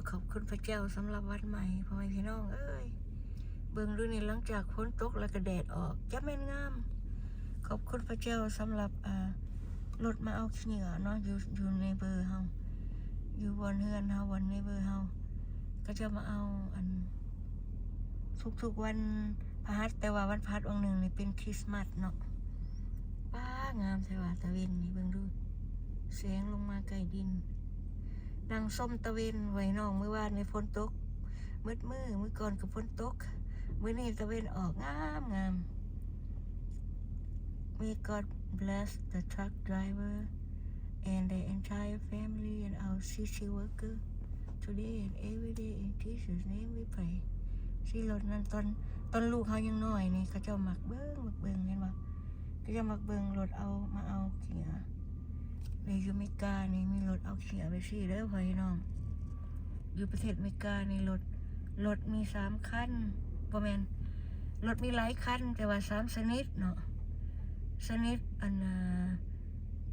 ຂອບຄຸນພະເຈົ້າສຳລັບວັນໃໝ່ ພໍ່ແມ່ພີ່ນ້ອງເອີຍ. ເບິ່ງດູນີ້ ຫຼັງຈາກຝົນຕົກແລ້ວກໍແດດອອກ ຈະແມ່ນງາມ. ຂອບຄຸນພະເຈົ້າສຳລັບ ອ່າ ລົດມາເອົາຂີ້ເຫຍື້ອເນາະ ຢູ່ ຢູ່ເນເບີເຮົາ ຢູ່ບ່ອນເຮືອນເຮົາ ບ່ອນເນເບີເຮົາ ເຂົາເຈົ້າມາເອົາ ອັນ ທຸກໆວັນພະຫັດ ແຕ່ວ່າວັນພະຫັດວັນໜຶ່ງນີ້ເປັນຄຣິສມາສເນາະ. ປ້າ ງາມແທ້ວ່າຕາເວັນນີ້ ເບິ່ງດູ ແສງລົງມາໃກ້ດິນ. ນັ່ງຊົມຕາເວັນໄວ້ນ້ອງ ມື້ວານນີ້ຝົນຕົກໝົດມື້ ມື້ກ່ອນກໍຝົນຕົກ ມື້ນີ້ຕາເວັນອອກງາມໆ. May God bless the truck driver and the entire family and our C C worker today and every day. In Jesus' name we pray. ຊິລົດນັ້ນ ຕອນ ຕອນລູກເຮົາຍັງນ້ອຍນີ້ ເຂົາເຈົ້າມັກເບິ່ງ ມັກເບິ່ງ ເຫັນບໍ່? ເຂົາເຈົ້າມັກເບິ່ງລົດເອົາ ມາເອົາຂີ້ເຫຍື້ອ. ນີ້ຢູ່ເມການີ້ມີລົດເອົາຂີ້ເຫຍື້ອໄປຊີ້ເດີພໍ່ພີ່ນ້ອງ. ຢູ່ປະເທດເມການີ້ລົດ ລົດມີສາມຄັນ ບໍ່ແມ່ນ ລົດມີຫຼາຍຄັນ ແຕ່ວ່າສາມຊະນິດເນາະ. ຊະນິດ ອັນ ອ່າ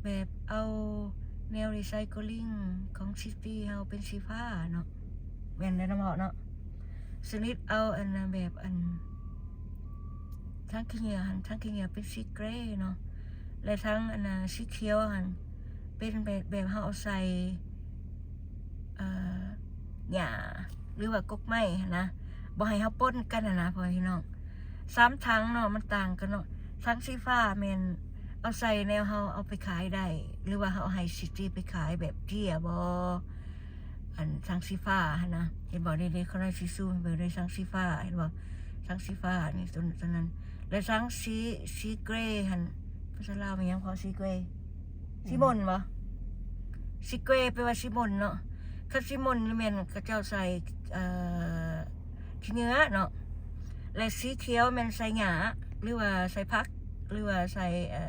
ແບບເອົາແນວຣີໄຊເຄິລລິ້ງຂອງຊິຕີເຮົາເປັນສີຟ້າເນາະ ແມ່ນແລ້ວນຳເຮົາເນາະ. ຊະນິດເອົາ ອັນ ແບບ ອັນ ຖັງຂີ້ເຫຍື້ອຫັ້ນ ຖັງຂີ້ເຫຍື້ອເປັນສີເກຣເນາະ ແລະ ຖັງ ອັນ ສີຂຽວຫັ້ນ ເປັນແບບ ແບບເຮົາເອົາໃສ່ ເອີ ຫຍ້າ ຫຼືວ່າກົກໄມ້ຫັ້ນນະ ບໍ່ໃຫ້ເຮົາປົນກັນຫັ້ນນະ ພໍ່ແມ່ພີ່ນ້ອງ. ສາມຖັງເນາະ ມັນຕ່າງກັນເນາະ. ຖັງສີຟ້າແມ່ນເອົາໃສ່ແນວເຮົາເອົາໄປຂາຍໄດ້ ຫຼືວ່າເຮົາໃຫ້ຊິຕີໄປຂາຍແບບເຈ້ຍບໍ່ ອັນ ຖັງສີຟ້າຫັ້ນນະ ເຫັນບໍ່? ເດ້ໆ ຂ້ານ້ອຍຊິຊູມໃຫ້ເບິ່ງເດ້ ຖັງສີຟ້າ ເຫັນບໍ່? ຖັງສີຟ້ານີ້ ຕົວ ຕົວນັ້ນ ແລະ ຖັງສີ ສີເກຣຫັ້ນ ພາສາລາວແມ່ນຫຍັງພໍ່? ສີເກຣ ສີໝົນບໍ່? ສີເກຣແປວ່າສີໝົນເນາະ. ຄັນສີໝົນນີ້ແມ່ນເຂົາເຈົ້າໃສ່ ເອີ ຂີ້ເຫຍື້ອເນາະ ແລະ ສີຂຽວແມ່ນໃສ່ຫຍ້າ ຫຼືວ່າໃສ່ຜັກ ຫຼືວ່າໃສ່ ເອີ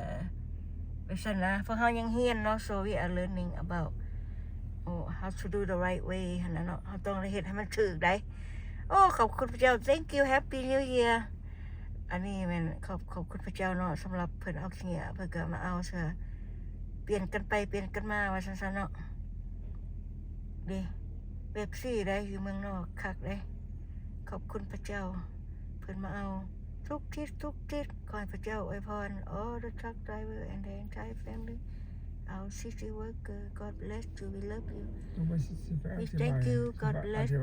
ແບບຊັ້ນນະ. ພວກເຮົາຍັງຮຽນເນາະ so we are learning about, oh, how to do the right way ຫັ້ນນະເນາະ. ເຮົາຕ້ອງໄດ້ເຮັດໃຫ້ມັນຖືກໄດ໋. ໂອ້ ຂອບຄຸນພະເຈົ້າ Thank you, Happy New Year. ອັນນີ້ແມ່ນຂອບ ຂອບຄຸນພະເຈົ້າເນາະ ສຳລັບເພິ່ນເອົາຂີ້ເຫຍື້ອ ເພິ່ນກໍມາເອົາເທື່ອ ປ່ຽນກັນໄປປ່ຽນກັນມາວ່າຊັ້ນໆເນາະ. ເດ້ ເປັບຊີໄດ໋ ຢູ່ເມືອງນອກຄັກເດ້. ຂອບຄຸນພະເຈົ້າ ເພິ່ນມາເອົາທຸກທິດທຸກທິດ. ຂໍໃຫ້ພະເຈົ້າອວຍພອນ all the truck driver and the entire family, our city worker. God bless you. We love you. We thank you. God bless you.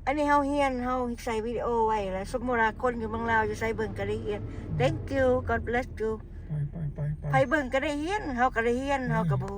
ອັນນີ້ເຮົາຮຽນ ເຮົາໃສ່ວິດີໂອໄວ້ແລ້ວ ສົມມຸດວ່າຄົນຢູ່ເມືອງລາວຢູ່ໃສເບິ່ງກໍໄດ້ຮຽນ. Thank you. God bless you. ໄປ ໄປ ໄປ ໄປ ໃຜເບິ່ງກໍໄດ້ຮຽນ ເຮົາກໍໄດ້ຮຽນ ເຮົາກໍບໍ່